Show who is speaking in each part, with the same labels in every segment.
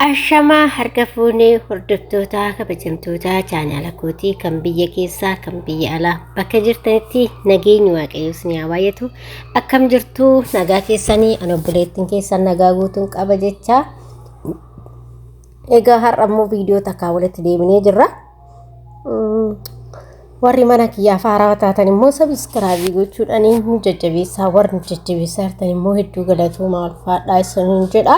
Speaker 1: Ashamaa harka fuunee hordoftoota kabajamtoota chaanaala kootii kan biyya keessaa kan biyya alaa bakka jirtanitti nageenyi waaqayyoo isin haa baay'atu. Akkam jirtu nagaa keessanii ani obboleettiin keessan nagaa guutuun qaba jecha. Egaa har'a immoo viidiyoo takkaa walitti deebinee jirra. Warri mana kiyyaaf haarawaa taatan immoo sabiskiraabii gochuudhaan nu jajjabeessaa warri nu jajjabeessaa jirtan immoo hedduu galatoomaa ulfaadhaa isiniin jedha.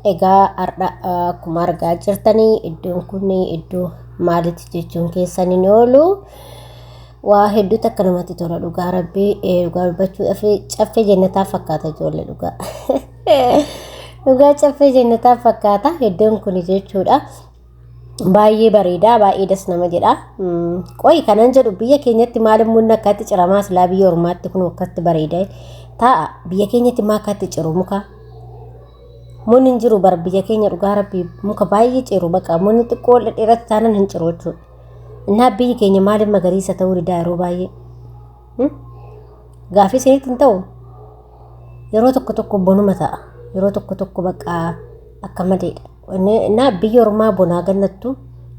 Speaker 1: Egaa har'a akkuma argaa jirtanii iddoon kun iddoo maaliiti jechuun keessan hin oolu. Waa hedduutu akka namatti tola dhugaa rabbii dhugaa dubbachuudhaaf caffee jennataa fakkaata ijoollee dhugaa. Dhugaa caffee jennataa fakkaata iddoon kun jechuudha. Baay'ee bareeda baay'ee das nama jedha. Qoyi kanan jedhu biyya keenyatti maal munni akkatti ciramaa silaa biyya ormaatti kun akkatti bareeda taa'a biyya keenyatti maa akkatti ciru muka. Munni hin jiru bar biyya keenya dhugaa rabbii muka baay'ee ciru baqa munni xiqqoo dhedheeratti taanan hin ciru jechuudha. Innaa biyyi keenya maaliif magariisa ta'uu didaa yeroo baay'ee. Gaafii isinitti hin ta'u yeroo tokko tokko bonuma ta'a yeroo tokko tokko baqa akka maleedha. Innaa biyya ormaa bonaa gannattu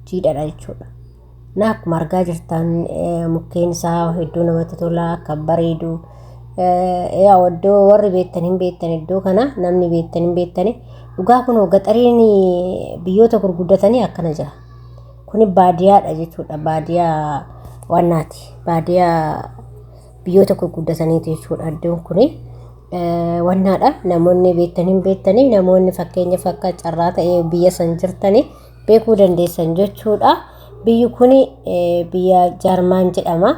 Speaker 1: jiidhadha jechuudha. Innaa akkuma argaa jirtan mukkeen isaa hedduu namatti tola akka bareedu. Yaa iddoo warri beektan hin beektan iddoo kana namni beektan hin beektani. Dhugaa kunoo gaxariin biyyoota gurguddatanii akkana jira. Kuni baadiyyaadha jechuudha. Baadiyyaa wannaati. Baadiyyaa biyyoota gurguddataniiti jechuudha iddoon kuni. Wannaadha. Namoonni beektan hin beektanii namoonni fakkeenyaaf akka carraa ta'ee biyya san jirtanii beekuu dandeessan jechuudha. Biyyi kuni biyya Jaarmaan jedhama.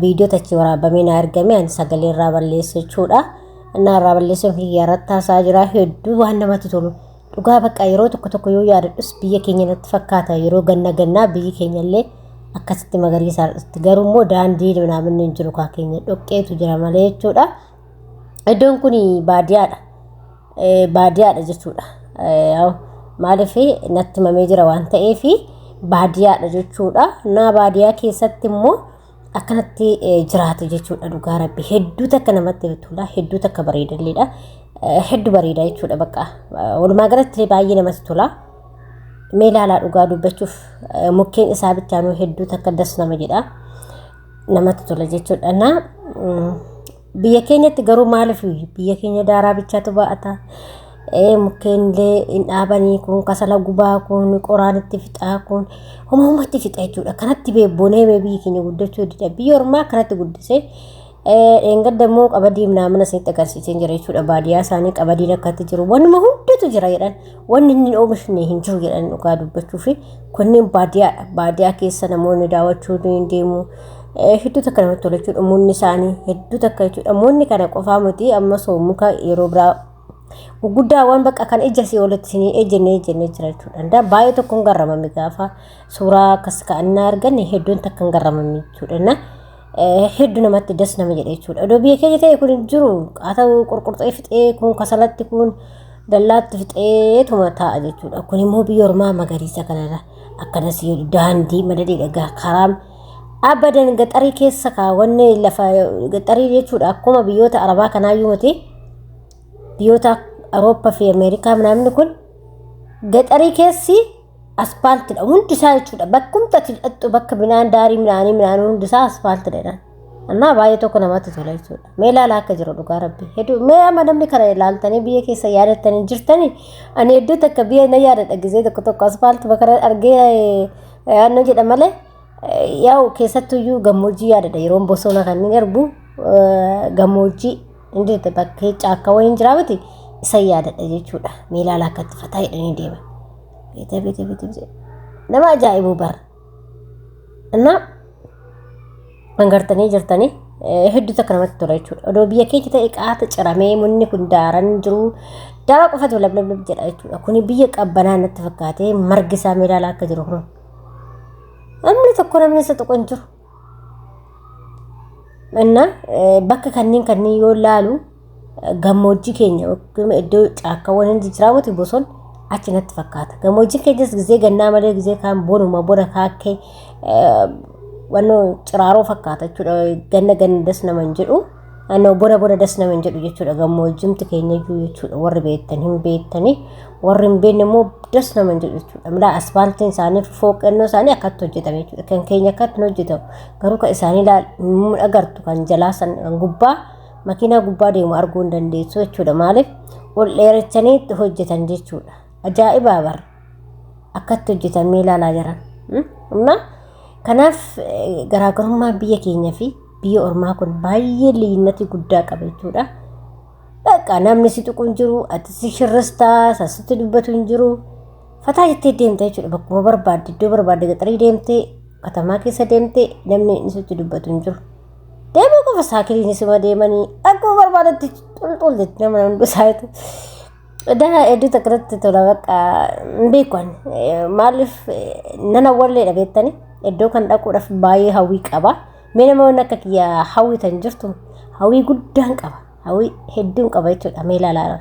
Speaker 1: Viidiyoo achi waraabamee na argame ani sagalee irraa balleesse jechuudha. Innaa irraa balleessuun kiyya irratti haasaa jira hedduu waan namatti tolu. Dhugaa bakka yeroo tokko tokko yoo yaadadhus biyya keenya natti fakkaata yeroo ganna gannaa biyyi keenya illee akkasitti magariisa garuu immoo daandii namni hin jiru kaa keenya dhoqqeetu jira malee jechuudha. Iddoon kun baadiyyaadha. Baadiyyaadha jechuudha. Maaliif natti himamee jira waan ta'eef baadiyyaadha jechuudha. Naa baadiyyaa keessatti immoo akkanatti jiraatu jechuudha dhugaa rabbi hedduu takka namatti tola hedduu takka bareedalleedha. Hedduu bareeda jechuudha bakka walumaa galatti baay'ee namatti tola. Mee ilaalaa dhugaa dubbachuuf mukkeen isaa bichaanuu hedduu takka das nama jedha. Namatti tola jechuudha. Naa biyya keenyatti garuu maaliif biyya keenya daaraa bichaatu baa'ata. Mukkeen illee hin dhaabanii kun kasala gubaa kun qoraan itti fixaa kun homa homatti fixa jechuudha. Kanatti beebboonee biyyi keenya guddachuu dida. Biyya ormaa kanatti guddisee dheengadda immoo qabadii mana isinitti agarsiisee jira jechuudha. Baadiyyaa isaanii qabadiin akkatti jiru. Wannuma hundatu jira jedhan. Wanni inni oomishne hin jiru jedhan dhugaa dubbachuuf kunneen baadiyyaadha. Baadiyyaa keessa namoonni daawwachuu ni deemu. Hedduu takka namatti tola jechuudha. Munni isaanii hedduu takka jechuudha. Munni kana qofaa miti ammas muka yeroo biraa gurguddaawwan bakka kan ija si olitti isinii ejjennee ejjennee jira jechuudha. Indaa baay'ee tokko hin garramame gaafa suuraa akkas ka'annaa arganne hedduun takka hin garramame jechuudha. Hedduu namatti das nama jedha jechuudha. Odoo biyya keenya ta'e kun hin jiru haa ta'u qurqurxee fixee kun kasalatti kun dallaatti fixeetuma taa'a jechuudha. Kun immoo biyya ormaa magariisa kanarra akkanas daandii madadiidha karaa abadan gaxarii keessa kaawwanne lafa gaxarii jechuudha akkuma biyyoota arabaa kanaayyuu miti biyyoota Awurooppaa fi Ameerikaa namni kun gaxarii keessi aspaaltidha hundi isaa jechuudha bakkumti ati dhaqxu bakka midhaan daarii midhaanii midhaan hundi isaa aspaaltidha jedhan. Annaa baay'ee tokko namatti tola jechuudha. Mee ilaalaa akka jiru dhugaa rabbi. Hedduu mee amma namni kana ilaaltanii biyya keessa yaadattanii jirtanii ani hedduu takka biyya na yaadadha gisee tokko tokko aspaaltuma kana argee yaadno jedha malee yaa'u keessattuyyuu gammoojjii yaadadha yeroon bosona kanneen ergu gammoojjii hin jirte bakkee caakkaa wayiin jiraa miti isa yaadadha jechuudha. Mee ilaalaa akka itti fataa jedhanii deeman. Beete beete beete beete nama ajaa'ibu bara. Innaa hangartanii jirtanii hedduu takka namatti tola jechuudha. Odoo biyya keenya ta'e qaata ciramee munni kun daaran jiru daaraa qofatu lablab jedha jechuudha. Kuni biyya qabbanaa natti fakkaatee margi isaa mee ilaalaa akka jiru kun. Namni tokko namni isa tuqu hin jiru. Innaa bakka kanneen kanneen yoo ilaalu gammoojjii keenya yookiin iddoo caakkaawwan hin jijjiiramuti bosonni achi natti fakkaata. Gammoojjiin keenyas gizee gannaa malee gizee kaan bonuma bona kaakkee wannoo ciraaroo fakkaata jechuudha. Ganna ganna das nama hin jedhu. Annoo bona bona das nama hin jedhu jechuudha. Gammoojjumti keenya iyyuu jechuudha. Warri beektan hin beektanii, warri hin beekne immoo das nama hin jedhu jechuudha. Milaa asfaaltiin isaanii fooqannoo isaanii akkatti hojjetame jechuudha. Kan keenya akkatti hin hojjetamu. Garuu kan isaanii hin agartu, kan jalaa san kan gubbaa makiinaa gubbaa deemu arguu hin dandeessu jechuudha. Maaliif ol dheerachanii hojjetan jechuudha. Ajaa'ibaa bara. Akkatti hojjetamee ilaalaa jiran. Amma kanaaf garaagarummaa biyya keenya fi biyya ormaa kun baay'ee liyyinnatii guddaa qaba jechuudha. Bakka namni si tuqu hin jiru, ati si shirristaa, sasitti dubbatu hin jiru. Fataa jettee deemta jechuudha. Bakkuma barbaadde, iddoo barbaadde, gaxarii deemtee, katamaa keessa deemtee, namni inni sitti dubbatu hin jiru. Deemuu qofa, saakiliin sima deemanii akkuma barbaadetti xulxul jetti nama hundi isaaniitu. Daa hedduu takka tola, bakka hin beeku ani. Maaliif nan awwalleedha beektani, iddoo kan dhaquudhaaf baay'ee hawwii qaba. Mee namoonni akka kiyya hawwitan jirtu? Hawwii guddaan qaba. Hawwii hedduun qaba jechuudha. Mee ilaalaa.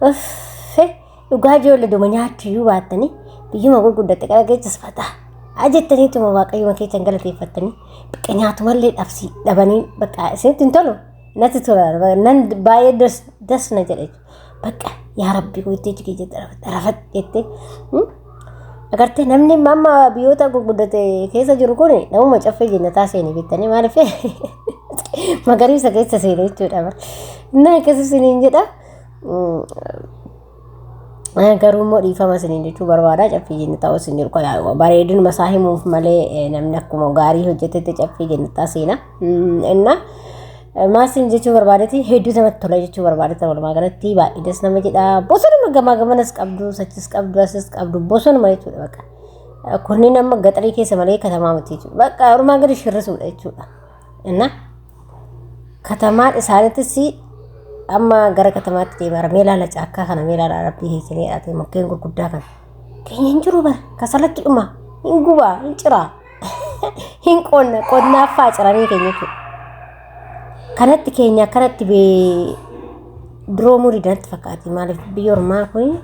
Speaker 1: Uffee, dhugaa ijoollee duma nyaachuyyuu baattanii biyyuma gurguddatte qara keessas fataa. Ajettaniituma waaqayyuma keessan galateeffattanii bakka nyaatumallee dhabsii dhabanii bakka isinitti hin tolu. Natti tola, nan baay'ee das na jedha jechuudha. Bakka yaa rabbi gootee jigee jette rafat jettee. Agartee, namni amma biyyoota gurguddate keessa jiru kun namuma caffee jennataa seene beektanii, maaliif magariisa keessa seene jechuudha. Inni akkasii isiniin jedha. Garuu immoo dhiifama isiniin jechuu barbaada, caffee jennataa osoo hin jiru bareedinuma isaa himuuf malee, namni akkuma gaarii hojjetetti caffee jennataa seena. Inna maasiin jechuu barbaadetti hedduu namatti tola jechuu barbaadetti, walumaa galatti baay'ee das nama jedha. Bosonuma gamaa gamanas qabdu, sachis qabdu, asis qabdu, bosonuma jechuudha bakka. Kunniin amma gaxarii keessa malee katamaa miti jechuudha. Bakka walumaa gadi shirrisuudha jechuudha. Inna katamaan isaanittis amma gara katamaatti deemaa, mee ilaala caakkaa kana, mee ilaala, rabbii keessanii dhaate mukkeen gurguddaa kana. Keenya hin jiru bara, kasalatti dhuma, hin gubaa, hin ciraa, hin qonna, qonnaaf faa ciranii keenya jechuudha. Kanatti keenya akkanatti duroomuu didanatti fakkaati, maaliif biyya ormaa kun